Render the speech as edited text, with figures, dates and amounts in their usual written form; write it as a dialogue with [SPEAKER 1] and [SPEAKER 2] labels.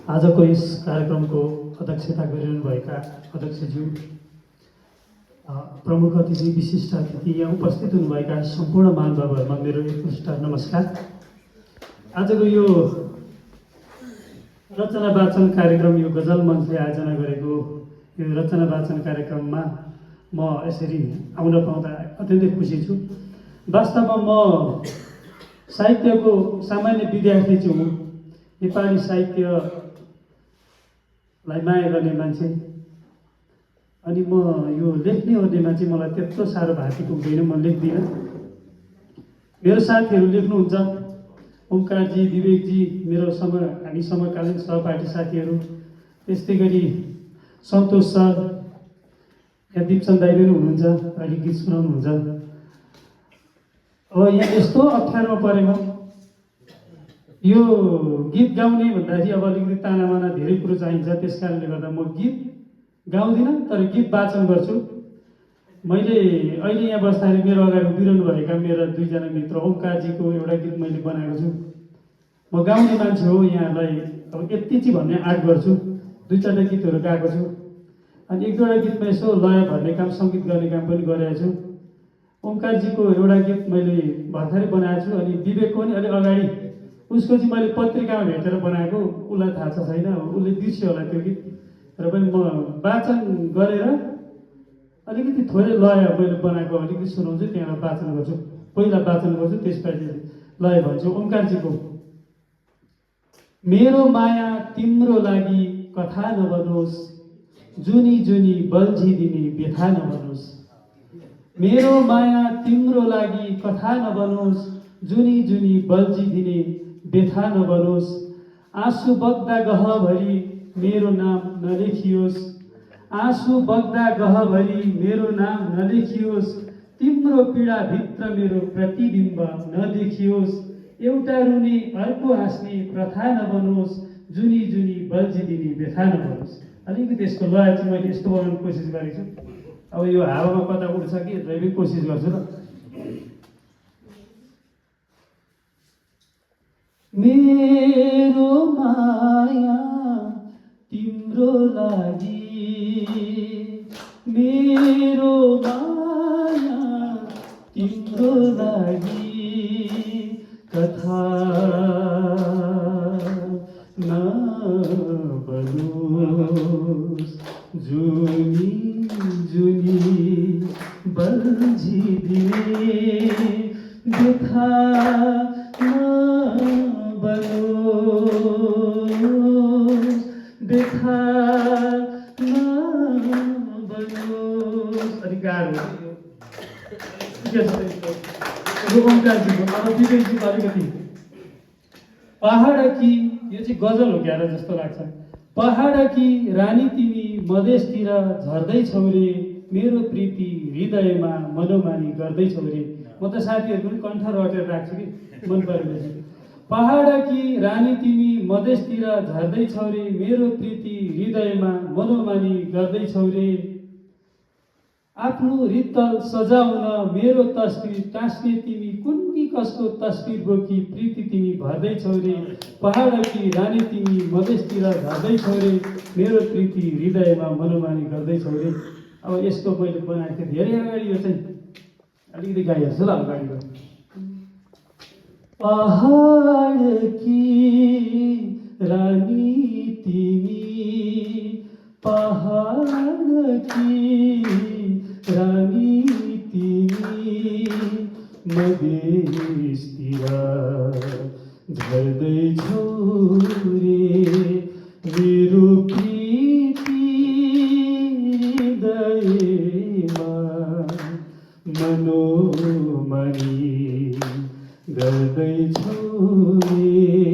[SPEAKER 1] आजको यस कार्यक्रमको अध्यक्षता गरिरहनुभएका अध्यक्षज्यू, प्रमुख अतिथि, विशिष्ट अतिथि, यहाँ उपस्थित हुनुभएका सम्पूर्ण महानुभावहरूमा मेरो एकमुष्ट नमस्कार। आजको यो रचना वाचन कार्यक्रम, यो गजल मञ्चले आयोजना गरेको यो रचना वाचन कार्यक्रममा म यसरी आउन पाउँदा अत्यन्तै खुसी छु। वास्तवमा म साहित्यको सामान्य विद्यार्थी छु। नेपाली साहित्यलाई माया गर्ने मान्छे, अनि म यो लेख्ने ओर्नेमा चाहिँ मलाई त्यत्रो साह्रो भाती पुग्दैन, म लेख्दिनँ। मेरो साथीहरू लेख्नुहुन्छ, ओमकारजी, विवेकजी, हामी समकालीन सहपाठी साथीहरू, त्यस्तै गरी सन्तोष सर, यहाँ दिपचन्द दाइ पनि हुनुहुन्छ, अहिले गीत सुनाउनुहुन्छ। अब यहाँ यस्तो अप्ठ्यारोमा परेमा यो गीत गाउने भन्दाखेरि अब अलिकति तानामाना धेरै कुरो चाहिन्छ। त्यस कारणले गर्दा म गीत गाउँदिनँ, तर गीत वाचन गर्छु। मैले अहिले यहाँ बस्दाखेरि मेरो अगाडि उभिरहनु भएका मेरा दुईजना मित्र, ओमकारजीको एउटा गीत मैले बनाएको छु। म गाउने मान्छे हो, यहाँलाई अब यति चाहिँ भन्ने आँट गर्छु। दुई चारवटा गीतहरू गाएको छु, अनि एक दुईवटा गीतमा यसो लय भर्ने काम, सङ्गीत गर्ने काम पनि गरेको छु। ओमकारजीको एउटा गीत मैले भर्खरै बनाएको छु, अनि विवेकको पनि अलिक अगाडि, उसको चाहिँ मैले पत्रिकामा भेटेर बनाएको, उसलाई थाहा छ छैन, उसले बिर्स्यो होला त्यो गीत। र पनि म वाचन गरेर अलिकति थोरै लय मैले बनाएको अलिकति सुनाउँछु, त्यहाँबाट वाचन गर्छु। पहिला वाचन गर्छु, त्यसपछि लय भन्छु। ओमकारजीको मेरो माया तिम्रो लागि कथा नबनोस्, जुनी जुनी बल्झिदिने व्यथा नबनोस्। मेरो माया तिम्रो लागि कथा नबनोस्, जुनी जुनी बल्झिदिने व्यथा नबनोस्। आँसु बग्दा गहभरि मेरो नाम नलेखियोस्, आँसु बग्दा गहभरि मेरो नाम नलेखियोस्। तिम्रो पीडाभित्र मेरो प्रतिबिम्ब नदेखियोस्। एउटा रुने अर्को हाँस्ने प्रथा नबनोस्, जुनी जुनी बल्झिदिने व्यथा नबनोस्। अलिकति त्यसको लय चाहिँ मैले यस्तो बनाउने कोसिस गरेको छु। अब यो हावामा कता उड्छ कि पनि कोसिस गर्छु र। मेरो माया तिम्रो लागि, मेरो माया तिम्रो लागि कथा नबनोस्, जुनी जुनी बल्झिदिने व्यथा नबनोस्, व्यथा नबनोस्। अलिक गाह्रो ओमकारजीको। अब विवेकजीको अलिकति पहाड कि, यो चाहिँ गजल हो क्यार जस्तो लाग्छ। पहाड कि रानी तिमी मधेसतिर झर्दैछौ रे, मेरो प्रीति हृदयमा मनोमानी गर्दैछौ रे। म त साथीहरूको पनि कण्ठ रटेर राख्छु कि मन परेपछि। पहाड कि रानी तिमी मधेसतिर झर्दैछौ रे, मेरो प्रीति हृदयमा मनोमानी गर्दैछौ रे। आफ्नो रित्तल सजाउन मेरो तस्बिर टाँस्ने तिमी कुन्नी कसको तस्बिर बोकी प्रीति तिमी भर्दैछौ रे। पहाड कि रानी तिमी मधेसतिर झर्दैछौ रे, मेरो प्रीति हृदयमा मनोमानी गर्दैछौ रे। अब यस्तो मैले बनाएको थिएँ धेरै अगाडि, यो चाहिँ अलिकति गाइहाल्छु ल अगाडिको। पहाड कि रानी तिमी, पहाड कि रानी तिमी मधेसतिर झर्दैछौ रे, मेरो प्रीति हृदयमा मनोमानी गर्दैछौ रे।